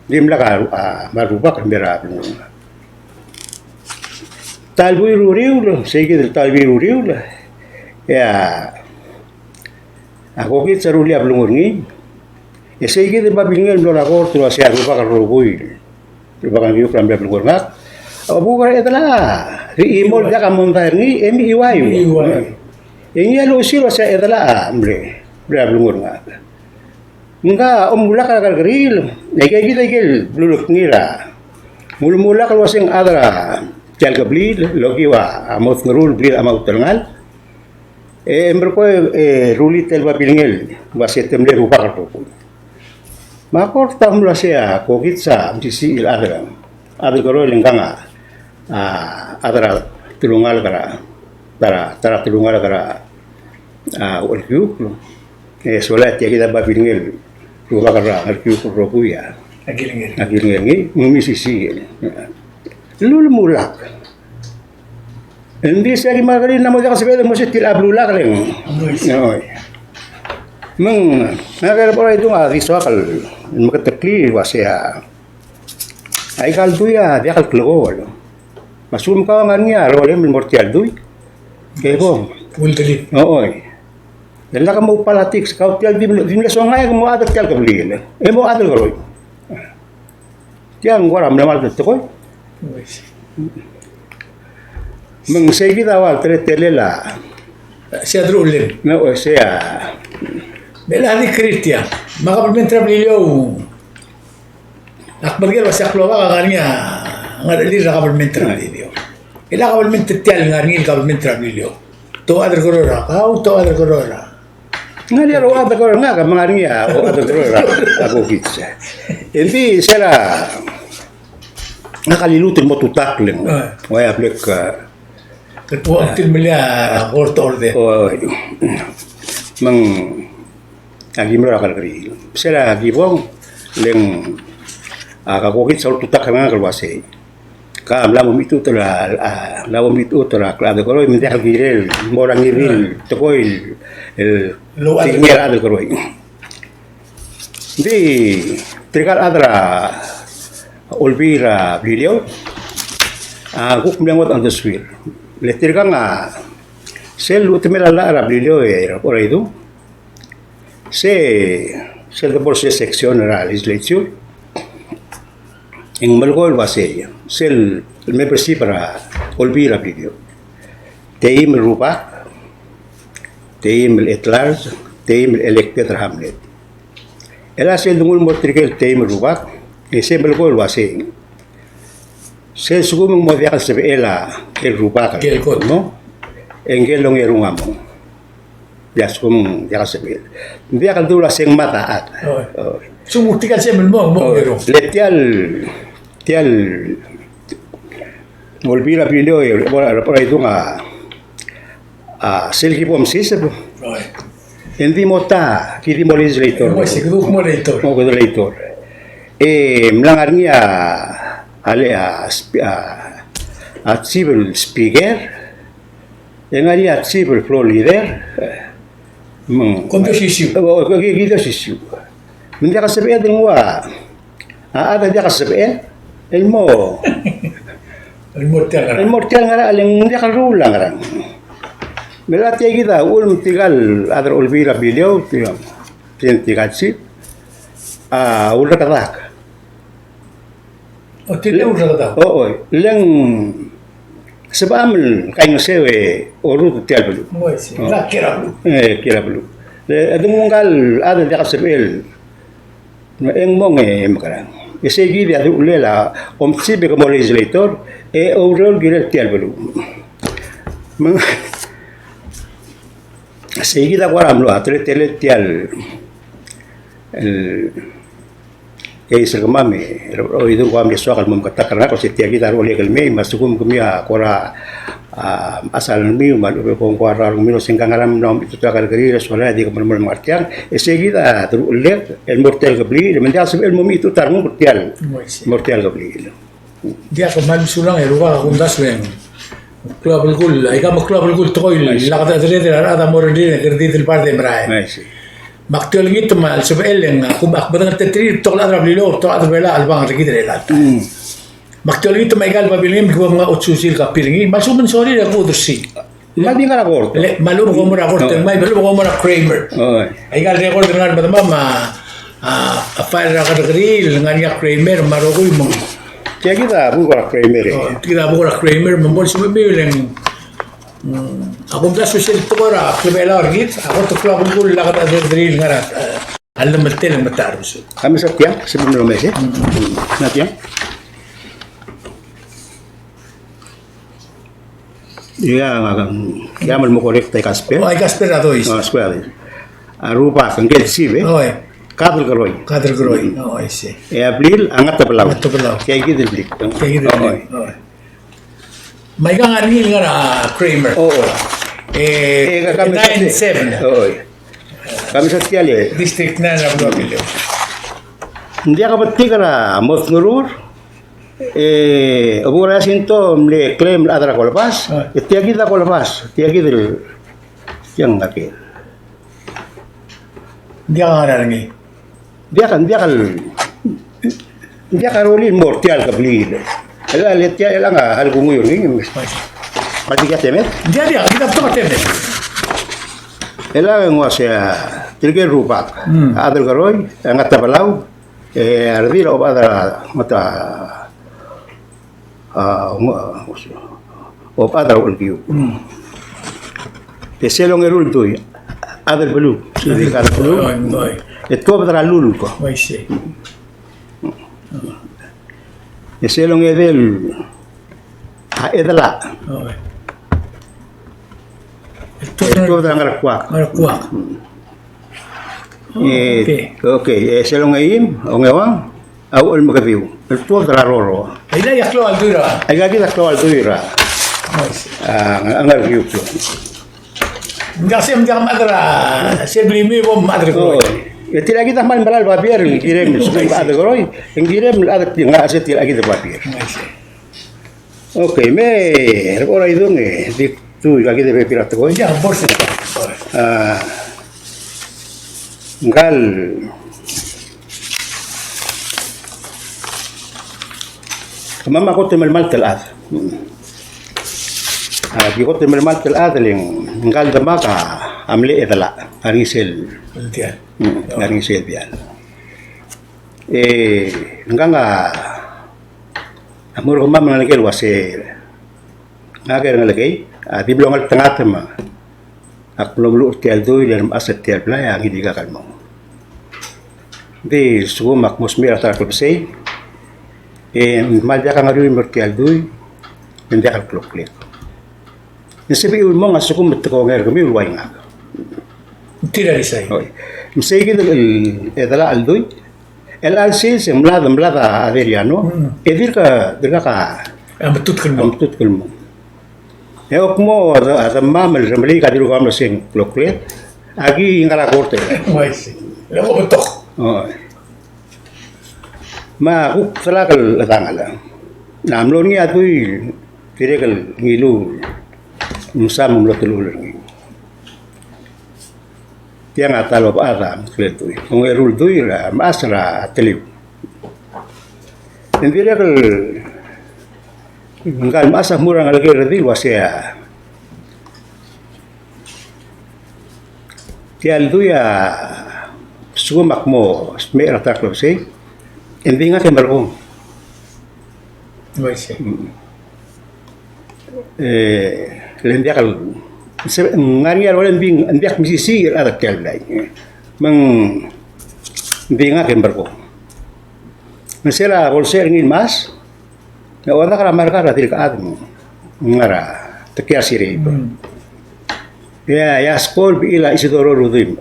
Dimlak a, a, me a rubak el mei er a beluu. Ta el buil er a uriul, sei kid el ta el buil er a uriul, e a, a kokid a rullii a blengur er ngii, e sei kid el babilngel el mlo er a kort el ua se a rubak el rokui, rubak el ngii a mle blengur er ngak. A bo kora e delak, e chimo el diak a mondai er ngii, e mei iuai. Mei iuai. E ngii a luchesii el ua se e delak a mle, mle blengur er ngak. Ngka a omulak er a kerrekeriil, e aika kid a ikel blulekngir a. Ng ulemulak el ua se ng chad er tia el kebliil, el okiu a mo tengerur el blil a Mautelengal. E merekong e rullii tia el babilngel, ua se te mle rubak el rokui. Me a kort a mlo ua se a kokid a mesisiich el chad er a, chad er a Keroi el ngkang a, a, chad er a telungalek er a, ta er a, ta er a telungalek er a, a, Uchelkiukl. E sola e tia kid a babilngel el rubak er a Ngerkiukl el rokui a. A kilengei. A kilengei, ng mesisiich. Lulemulak. Ng di se a ki mle kekerei el mo diak a sebeched el mo se tia el blulak el ng. Oi. Me ng, ngak er a bo er a idung a di soak el meketeklii el ua se a, aika el dui a diak el klekool. Me a lsekum kau a ngar er ngii a rolem el mo er tia el dui. Ke bong. Uldelip. Oi. E lak mo politics, kau tia el di mle, di mle songai e mo chad er tia el kebliil. E mo chad er a Keroi. Tia ng kora mle mal tekoi. Me ng sei kid a ua teletelel a. Se a deruchellem. Me ua se a. Me a di kritia. Me a kabelment er a Beliliou. Ak merker el ua se a klobak a ngar er ngii a ngerechelir er a kabelment er a Beliliou. E le a kabelment er tia el ngar er ngii el kabelment er a Beliliou. Te ouchad er a Keroi er a kau, te ouchad er a Keroi er a. Ngar er ngii a ouchad er a Keroi er ngak, me ngar er ngii a ouchad er a Keroi er a kokid. Engdi se er a ngak a liluut el mo tutakl e ng. Oi. Ua ia blek a. Ke tuakl el melai a court order. Oi. Me ng a ki mlo er a kerrekeriil. Se er a ki bong, le ng a ka kokid a ultutakl er ngak el ua sei. Ka mla mo mechitechut er a, a, mla mo mechitechut er a chad er a Keroi, me ng diak el kirel el mo er a ngii el tekoi el, el, el ua se ng ngar er a chad er a Keroi. Ng di tirka el chad er a Olbiil er a Beliliou a kuk mle ngodech a uldesuir. Le tirkang a sel uchetemel a llach er a Beliliou e er a Oreor, se, sel debo er se section er a legislature, e ng melekoi el ua sei, sel membership er a Olbiil er a Beliliou. Teim el rubak, teim el at large, teim el elected er a hamlet. E le sel denguu el mo er tirke el teim el rubak, e se melekoi el ua sei. Se lsekum ng mo diak el sebechel a, el rubak el kot, mo, e ngike el ongerung a mong. Ia, lsekum ng diak el sebechel. Ng diak el dul a se ng mad a chad. Oi. Oi. Lsekum ng tirke el sebechel el mo, mo, oi, ongerung. Le tia el, tia el Olbiil er a Beliliou, e, er a, er a idung a, a, sel ki bo msiseb. Oi. E ng di mo ta, ki di mo legislator. Mo se, kede mo legislator. Mo kede legislator. E mla ngar er ngii a, a le, a, sp-, a, a chief el speaker, e ngar er ngii a chief el floor leader, me ng. Kede osisiu. O, o, ki-, kede osisiu. Me ng diak a sebeched el nguu a, a chad a diak a sebeched el mo. El mo er tia el ngerang. El mo er tia el ngerang, le ng diak el ruul a ngerang. Me a tia kid a uchul me tirka el chad er a Olbiil er a Beliliou, tirka, tirka el chief, a, ulrekedak. O, tirka el ulrekedak. O, o, le ng sebecham el kaingeseu e orrurt er tia el beluu. Mo, e se, o. Ng kiei er a beluu. E, kiei er a beluu. Le, e de nguu ngka el chad el diak a sebechel. E ng mong e mekerang. E sei kid a deruchellel a omsib e ke mo legislator, e oureor el kirel tia el beluu. Me ng, sei kid a kora mlo a teletelel tia el, el, case er kemam e, oidung kemam el soak el mo meketakl er ngak, el se tia kid a ruchellek el mei, me a lsekum kemiu a kora a, a sal er kemiu, me a lechub e kom kora rengmiu el se ngka ngera me mla omechitechut a kerrekeriil e sola e di ke melemolem ngar tiang, e sei kid a deruchellek el mo er tia el kebliil, me ng diak a sebechel el mo mechitechut a renguk er tia el, mo er tia el kebliil. Diak, kmal mesulang e rubak, a kumdasu e ng klou a belkul, aika me klou a belkul tekoi el lak dechedereder a rechad a mo rengrir e kede di delbar de merael. Me ak di olengit me a lsebechel e ng, a kum, ak medengelterir, betok el chad er a Beliliou, betok el chad er a Belau a chelebangel er kid er chelecha el taem. Me ak di olengit me aika el babilngem el ki bo mngai a otsusi el kapir er ngii, me a lsekum ng sorir e kudersii. Me a di ngar er a kort. Le, me a lechub e kom mo er a kort, me a lechub e kom mo er a Kramer. Aika el record el ngar er medemam a, a, a file er a kerrekeriil el ngar er ngii a Kramer, me a rokui me ng. Tia kid a buk er a Kramer e. O, tia kid a buk er a Kramer, me ng bo lsebechemiu e le ng, mm, a kumdasu sel tekoi er a klebelau er kid, a kot el klou a belkul el lak dechederir el ngar er a, e, a llemeltel e metacherbesul. Ka mesa tiang, sebechem el omes e. Mm. Na tiang. Ia, ia me ng mo correct a Kasper. O, a Kasper a dois. O, Kasper a dois. A rubak, ngike el chief e. Oi. Kadelkeroi. Kadelkeroi. Mm. O, I see. E a blil, a Ngatabelau. Ngatabelau. Tia kid el blil. Tia kid el blil. Oi. Oi. Me aika ngar er ngii el ngar er a Kramer. O, o. E, e, ka, ka mesa nine seven. O, oi. Ka mesa tia el. District nine er a beluu er a Beliliou. Ng diak a betik er a Modngerur, e, a bo er a Jacinto a mle claim el chad er a Kolbas, e tia kid a Kolbas, tia kid el, tiang a ke. Ng diak a ngar er ngii. Diak, diak el, diak a rolel el mo er tia el kebliil. Chelecha el tia, chelechang a lekongui er ngii. Me a di ka temed? Diak, diak, diak a temed. Chelechang e ng uase tirke el rubak. Mm. A Kadelkeroi, e a Ngatabelau, e a redil a obechad er a, mata, a, ng-, obechad er a Uchelkiu. Mm. E sel ongeru el dui, chad er a beluu. Chad er a beluu. Oi, oi. E tuobed er a Lulk. Oi, sei. E sel ongedei el, a, Edelach. Oi. E tuobed er a Ngerkuak. Ngerkuak. Mm. E, okay. Okay, e sel ongeim, ongeuang, a Uchelmekediu, el tuobed er a Roro. Aika a klou el dui er a. Aika kid a klou el dui er a. Nice. A, ng-, ng-, Ngerkiu. Ng diak se, ng diak mechad er a, se blim e bo mechad er a Keroi. O. E tirka kid a kmal mera el babier, el kirem, el sebechel mechad er a Keroi, ng kirem el chad er tir, ng se tirka kid a babier. Nice. Okay, me, er a Idung e, di tu, aika kid a bebil er a tekoi. Ia, of course. A, ngkal, kemam a kot el melemalt el chad. A, di kot el melemalt el chad le ng, ngkal demak a mle Edelach, a ngar er ngii sel. Dial. Mm, a ngar er ngii sel dial. E, ngkang a, a mo er kemam el ngelekel el uase, ngak e ngelekei, a di mlo ngeltengat me ak mlo meluchel er tia el dui, le mechas er tia el blai, a ngii di kak el mong. Di lsekum ak mo smecher a ta er a klebesei, e ng kmal diak a ngeriu el mo er tia el dui, e ng diak el kloklek. Ng sebechiu el mong a lsekum me te kongei er kemiu el ua ngak. Tir a risai. Oi. Me sei kid el, el, Edelach el dui, el chelecha el sils e ng mlad, mlad a Adriano, mm, e dirk, dirkak a, a metutk el mong. A metutk el mong. E ak mo, a, a demam el remeliik a dilu kemam el se ng kloklek, Aki ngera korte. Uaisei. Le ko betok. O. Me a kuk delak el chedangel a mlo er ngii a dui, dirrek el ngiluu el msa me ng mlo telechul er ngii. Tiang a ta el obechad a meklel dui. Ongeru el dui er a mechas er a teliu. E ng dirrek el ngka el mechas a mo er a ngelekel el redil el uasei a tia el dui a lsekum ak mo smecher er a ta el klebesei, e ng di ngak e merekong. Uaisei. Mm. E, le ng diak el, se, ng ngar er ngii a rolel e ng di, ng diak mesisiich el chad er tia el blai. Me ng di ngak e merekong. Me sel bo lsecher er ngii el mechas, e a Odak er a Market a dirk chad, me ng ngar er a Tekias er a Belau. Mm. E a, e a skool bechil a Isidoro Rudimch.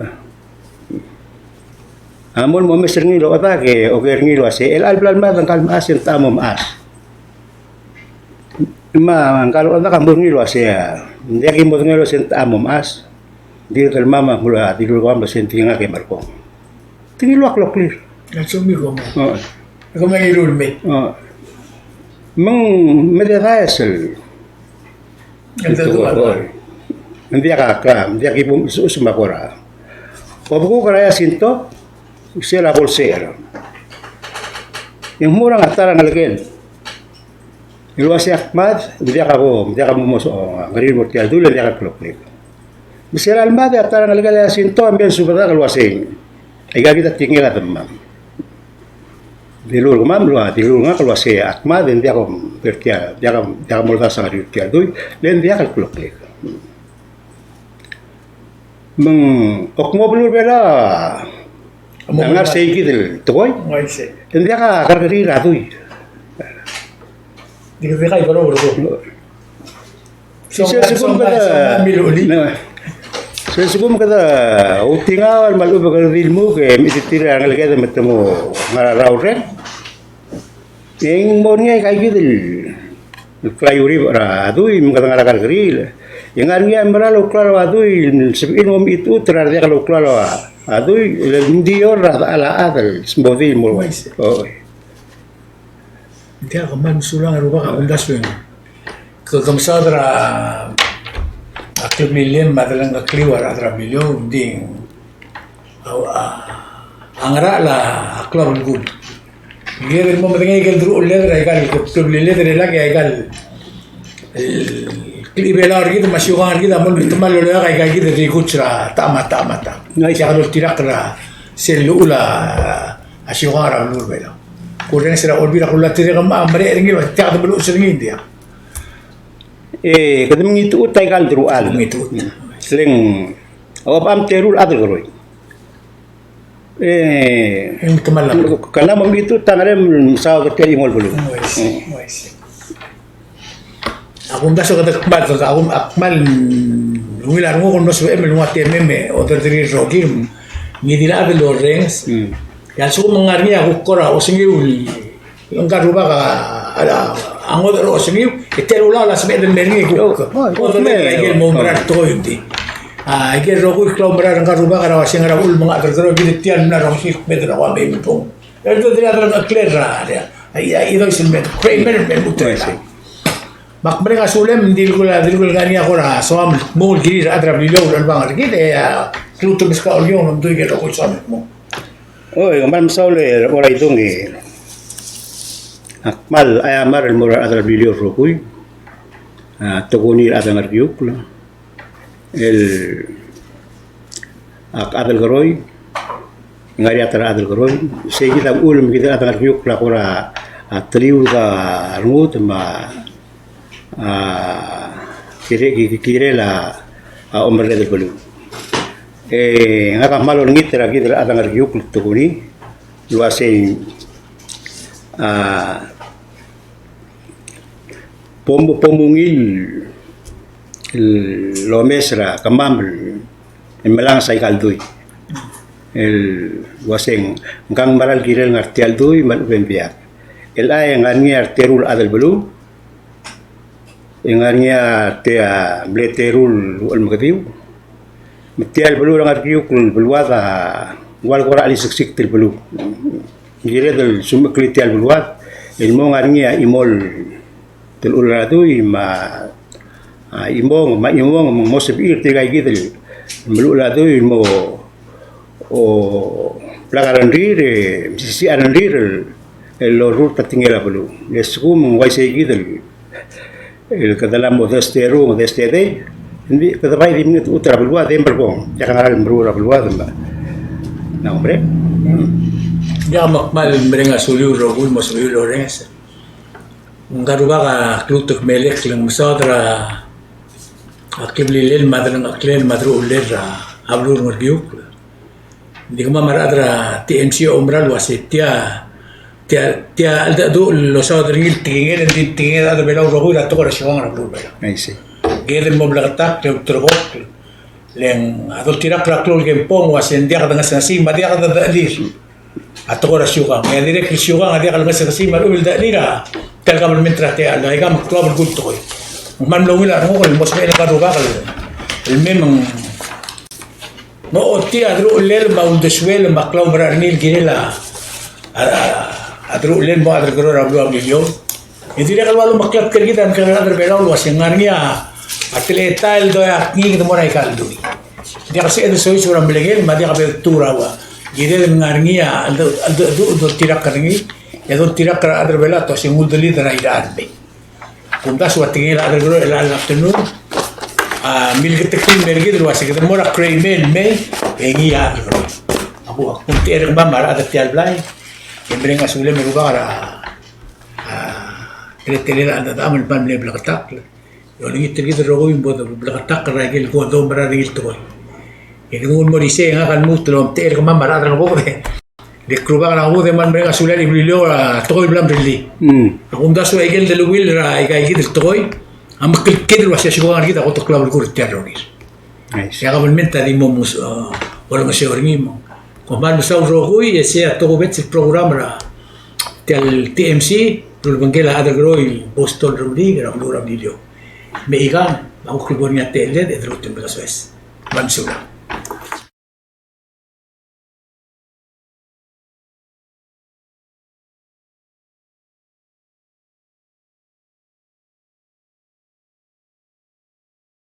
A mo, mo omes er ngii el Odak e oker er ngii el uasei, el chelecha el bla lemad a ngka el mechas e ng techa mo mechas. Me ngka el Odak a mo er ngii el uasei, ng diak ki modengei el uasei ng techa mo mechas. Ng dirk el mla mo dilu er kemam el uasei ng di ngak e merekong. Te ngiluu a kloklir. A lsekum e kom. O. E kom ngiluu el mei. O. Me ng mededaes el. Ng diak a kora, ng diak ki bo msuub me a kora. Obekuk er a Jacinto, sel bo lsecher. E ng mo er a ta er a ngelekel el uasei a kmad, ng diak a bo, ng diak a mo, mo, o, ngerir el mo er tia el dui, le ng diak el kloklir. Me sel lemad e a ta er a ngelekel a Jacinto a mle subedak el uasei, aika kid a tekingel a demam. Dilu er kemam el ua, dilu er ngak el uasei a kmad e ng diak, diak, diak, diak moldasu a ngeriu er tia el dui, le ng diak el kloklir. Me ng, ak mo beluu er a Belau a ngar sei kid el tekoi. Uaisei. E ng diak a kerrekeriil er a dui. Di ke diak a ibarau er a dui. Sel sekum kede, sel sekum kede outingaol me a lechub e kede di lmuk e mechititerir a rengeleked me te mo ngar er a rraurreng. E ng mo er ngii aika kid el klaiuriul er a dui me kede ngar er a kerrekeriil. E ng ngar er ngii a mera el ouklalo a dui el sebechir el mo mechitechut er a rediak el ouklalo a dui, le ng di ua er a chad el smodii el mo. Oi. Ng diak, kmal mesulang e Rubak a kumdasu e ng. Ke, ke mesaod er a, a klebmilem me a delengchekliu a rechad er a Beliliou, ng di a, a, a ngerachel a klou el kub. Ng kired el mo medengei aike el deruchelled er aika el klebmilem er a lak e aika el, el klechibelau er kid me a siukang er kid a mo el metemall el oeak aika kid el rikuts er a ta me a ta me a ta. Nice. Diak loltirakl er a sel llechul a siukang er a beluu er a Belau. Kurrenges er a Olbiil er a Kelulau a tirke el mla merek er ngii, diak de meluches er ngii, ng diak. E, kede mengitechut aika el deruchall. Mengitechut. Le ng, a obecham teru el chad el keroi. E, ng kmal a, kede mo mengitechut a ngerem el mesaod er tia el chimo el beluu. Uaisei, uaisei. A kumdasu e kede kmal, a kum, a kmal ungil a renguk el mlo sebechem el nguu a temem e oderderir el rokir, me ngii di el chad el orrenges. Mm. E a lsekum ng ngar er ngii a kuk kora osengiu el ngka el rubak a, a, a ngodech er a osengiu, e tia el ulaol a sebeched el mei er ngii e kuk, o, oderderir aike el mo mera el tekoi, ng di. A, aike el rokui el klaumerang er ngka el rubak er a uasei ngera uchul me ng chad el keroi, kid tia el mla rongesii el kmeed er a ua mei me bong. E oderderir a delengcheklir er a, a, a, a, idois el me, Kramer el me lmuut er a. Me ak mereng a sulem, ng di lekul, di lekul ngar er ngii a kora soam el dmung el kirir a rechad er a Beliliou el chelebangel er kid, e a, klou el meskau el ngiong el omdu aike el rokui el soam el dmung. Oi, kmal mesaul e Oraidong e. Ak kmal aiamar el mo er a rechad er a Beliliou el rokui. A, tokuni el chad er a Ngerkiukl. El, ak chad el keroi. Ngar er ngii a ta er a chad el keroi. Sei kid a uchul me kid el chad er a Ngerkiukl a kora, a, teliud a rengud me a a, kire-, ki-, ki-, kirel a, a, omerelled el beluu. E, ngak a kmal olengit er a kid el chad er a Ngerkiukl el tokuni, el uasei, a, bo m-, bo mungil el omes er kemam el melanges aika el dui. El uasei ng, ngkang mera el kirel ngar tia el dui me a lechub e ng diak. El chai e ng ngar er ngii a reteru el chad el beluu, e ng ngar er ngii a te-, a mle teru el uchelmekediu. Tia el beluu er a Ngerkiukl el beluad a ua el kora chelisiksikd el beluu. Kired el sumechekl tia el beluad el mo ngar er ngii a chimo el telechul a dui me a, a, chimong, me a chimong, me ng mo sebechir tirka kid el meluchel a dui el mo, o, blak a rengrir, e, mesisiich a rengrir el, el lorurt a tekingel a beluu. Le sekum ng uaisei kid el, el kede mla mo desteru, destedei, ng di, kede bai di mengedecheduch er a beluu a di merekong, diak a ngera el meruul er a beluu a di me. Ng ua merek. Diak, me kmal mereng a suliu el rokui el mo suliu el orrenges. Ngka el rubak a klutekmelekl e ng mesaod er a kleblilel me a delengcheklel me a deruchellel er a beluu er a Ngerkiukl. Ng di kemam a rechad er a T M C a oumera el uase tia, tia, tia cheldecheduch el losaod er ngii el tekingel, ng di tekingel a rechad er a Belau el rokui er a tekoi er a siukang er a beluu er a Belau. I see. Kired el mo bleketakl e ulterekokl. Le ng a doltirakl er a klou el kempong el uase ng diak dengesengesii me a diak dedechelir a tekoi er a siukang. E a dirrek el siukang a diak el ngesengesii me a lechub e dechelir a tia el kabelment er a techall, aika me klou a belkul tekoi. Ng kmal mlo ungil a renguk el mo sebechel ngka el rubak el mei me ng ochotii a deruchellel me a uldesuel me a klaumerang er ngii el kirel a, a, a deruchellel el mo chad er a Keroi er a beluu er a Beliliou. E dirrek el ua lomeklatk er kid a mekekerei el chad er a Belau el uase ng ngar er ngii a teletael el doiak ngii kede mo er aika el dui. Diak el sebeched el soiseb er a melekel me a diak bebetuu er a ua. Kired el ngar er ngii a cheldecheduch el doltirakl er ngii, e doltirakl er a rechad er a Belau el uase ng uldelid er a irechar el mei. Kumdasu a tekingel a chad er a Keroi er chelecha el afternoon a milketekl el mer kid el uase kede mo er a Keroi el mei, e ngii a chad er a Keroi. Ak, ak omtechei er kemam a rechad er tia el blai, e mereng a sulem e rubak er a a, teletelel a cheldechedecham el kmal mle bleketakl. E olengit er kid el rokui me bo de bleketakl er a ikel ko doumera er ngii el tekoi. E kede nguu el mo er isei e ngak a lmuut el omtechei er kemam a rechad er a Ngebuked. Le rubak er a Ngebuked e kmal mereng a sulem er a Iblilio er a tekoi el bla mrellii. Mm. A kumdasu a ikel deleuill er aika kid el tekoi a mekltkid el uase a siukang er kid a kot el klou a belkul er tia el rokir. Nice. E a kabelment a di mo mus-, a, olengeseu er ngii me. Kom kmal mesaul el rokui, e sei a tokubets el program er a tia el T M C, el ulebengkel a chad er a Keroi el Boston Remeliik er a beluu er a Beliliou. Me aikang, me a kuk lebo er ngii a techelled, e de lmuut el mekesoes. Kmal mesulang.